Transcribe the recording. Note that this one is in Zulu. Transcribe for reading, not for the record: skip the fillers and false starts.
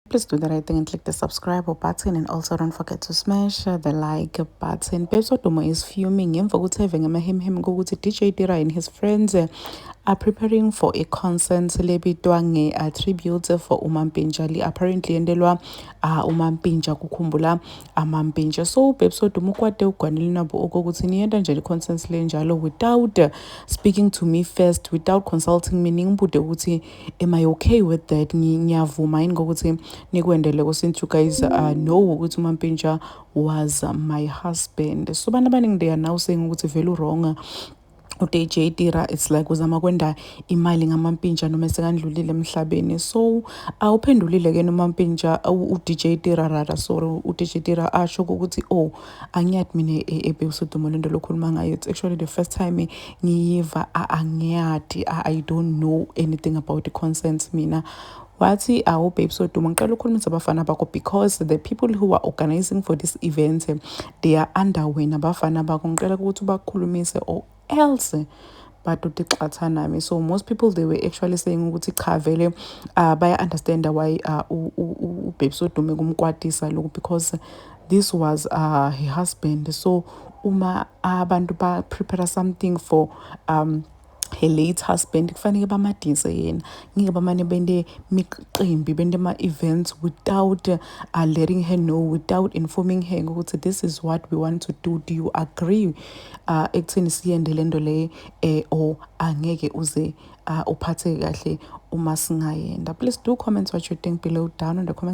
Please do the right thing and click the subscribe button, and also don't forget to smash the like button. Babes Wodumo is fuming ngemva kokuthi eve ngemahemhem kokuthi DJ Tira and his friends are preparing for a concert lebitwa nge-tribute for uMampintsha. Apparently yentelwa uMampintsha, kukhumbula amampintsha. So Babes Wodumo ukwate ugwanile nabo okokuthi niyenta nje le-concert lenjalo without speaking to me first, without consulting me, ningibude ukuthi am I okay with that, ngiyavuma yini ngokuthi nikwendele, since you guys know ukuthi uMampintsha was my husband. So abantu abaningi, they are now saying ukuthi vele wrong u-DJ Tira. It's like uzama kwenda imali ngamampintsha noma sekandlulile emhlabeni. So awuphendulile-ke nomampintsha, u-DJ Tira rather, sorry, u-DJ Tira asho ukuthi, "Oh, angiyati mina eBabes Wodumo lento lokhuluma ngayo. It's actually the first time ngiyiva, angiyati, I don't know anything about the concert mina." Wathi, "Awu Babes Wodumo, ngicela ukhulumise abafana bakho because the people who are organizing for this event, they are under wena, abafana bakho. Ngicela ukuthi ubakhulumise or else batotixatha nami." So most people, they were actually saying ukuthi cha, vele baya-understanda why uBabes Wodumo kumkwatisa lokhu, because this was her husband. So uma abantu ba-prepare something for her late husband, kufanele bamadise yena, ngeke bamane bente miqimbi, bente ama-events without letting her know, without informing her ukuthi this is what we want to do, do you agree ekutheni siyende lento le or angeke uze uphatheke kahle uma singayenda? Please do comment what you think below down in the comment.